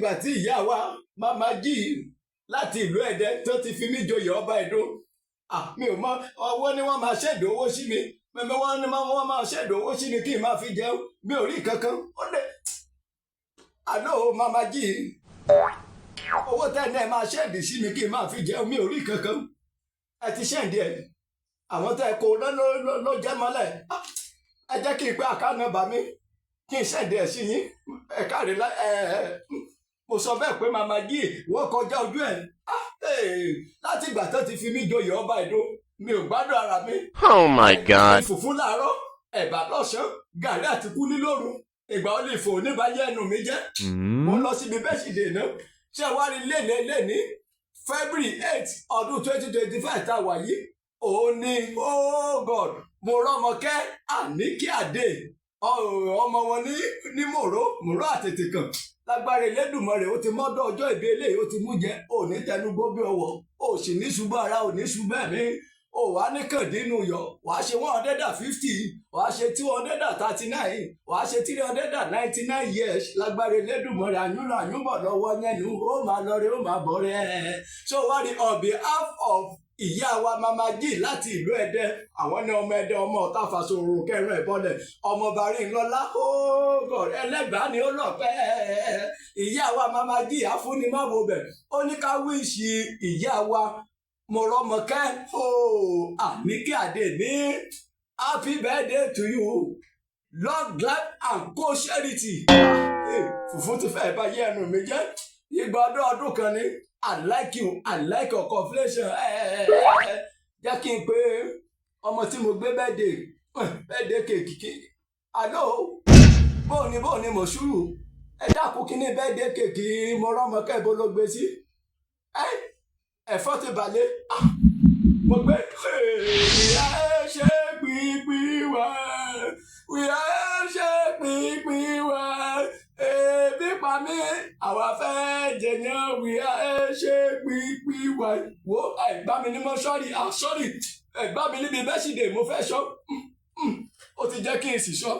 Ìgbà tí ìyá wa Mama Jí láti ìlú Ẹdẹ tó ti fi mí joyè ọba Ẹdó, mi ò mọ owó ni wọ́n máa ṣẹ̀dọ̀ owó sí mi. Mẹ́mẹ́ wọ́n ní wọ́n máa ṣẹ̀dọ̀ owó sí mi kí n máa fi jẹun. Mi ò rí kankan. Ó lè àlọ́ Mama Jí, owó tẹ́ ẹ máa send sí mi kí n máa fi jẹun, mi ò rí kankan. Ẹ ti send ẹ̀, àwọn tẹ́ kó ló jẹ́ mọ́lẹ̀. Ẹ jẹ́ kí n pé account number mi kí n send ẹ̀ sí yín. Ẹ káre. Ẹ mo sọ bẹ́ẹ̀ pé Mama Jí, wọ́n kọjá ojú ẹ̀. Láti ìgbà tó ti fi mí joyè ọba Ẹdó, mi ò gbádùn ara mi. Oh my God. Fùfú láàárọ̀, ẹ̀bà lọ́sàn-án, gàrí àti kúlí lóru. Ìgbà ó lè fò níbàjẹ́ ẹnu mi jẹ́. Mo lọ síbi bẹ́ẹ̀ sì dènà. Ṣé wàá rí léni léni February 8 ọdún 2025 tá a wà yìí, òun ni, oh God, Mọ́rọ́mọkẹ́ Àníkí Àdé, ọmọ wọn ní Mòró Mòró àtètè kan. Lágbára Elédùmarè, ó ti mọ́dọ̀ ọjọ́ ìbí eléyìí, ó ti mú jẹ. Ò ní tẹnugbó bí ọwọ́, ò sì ní ṣubú ara, ò ní ṣubú ẹ̀mí, ò wá ní kàndínú yọ. Wàá ṣe 150, wàá ṣe 239, wàá ṣe 399 years lágbára Elédùmarè. Àyúnlọ àyúnbọ̀ lọ́wọ́ yẹnu, ó máa lọ rí, ó máa bọ̀ rẹ̀. So wá rí, on behalf of ìyá wa Mama Jí láti ìlú Ẹdẹ, àwọn ní ọmọ Ẹdẹ, ọmọ ọ̀tá fàṣọrò kẹrin ẹ̀bọlẹ̀, ọmọọba Rìnlọ́lá, oh God, ẹlẹ́gbàá ni ó lọ pẹ́. Ìyá wa Mama Jí àfúnimáwo bẹ̀, ó ní ká wish ìyá wa Mọ̀rọ́mọkẹ́ Àníkẹ́ Àdé ní happy birthday to you, long life and prosperity. Fùfú ti fẹ́ bá yé ẹnu mi jẹ́. Ìgbà ọdún ọdún kan ni. I like you, I like your conflation. Jẹ́ kí n pé ọmọ tí mo gbé birthday cake kí. Àlọ́, bóò ni bóò ni mọ̀ṣúrù? Ẹ dákun, kí ní birthday cake Mọ̀rọ́mọkẹ́, bó ló gbé sí? Ẹ̀fọ́ ti balẹ̀. Mo gbé ìyá ẹ ṣe pínpín wá, ìyá ẹ ṣe pínpín wá, ebi pa mí, àwa fẹ́ jẹyàn, ìyá ẹ ṣe pínpín wá. Wo, ẹ gbá mi ní mọ́ṣọ́rì. Ah, sorry, ẹ gbá mi níbi birthday mo fẹ́ sọ. Ó ti jẹ́ kí n sì sọ.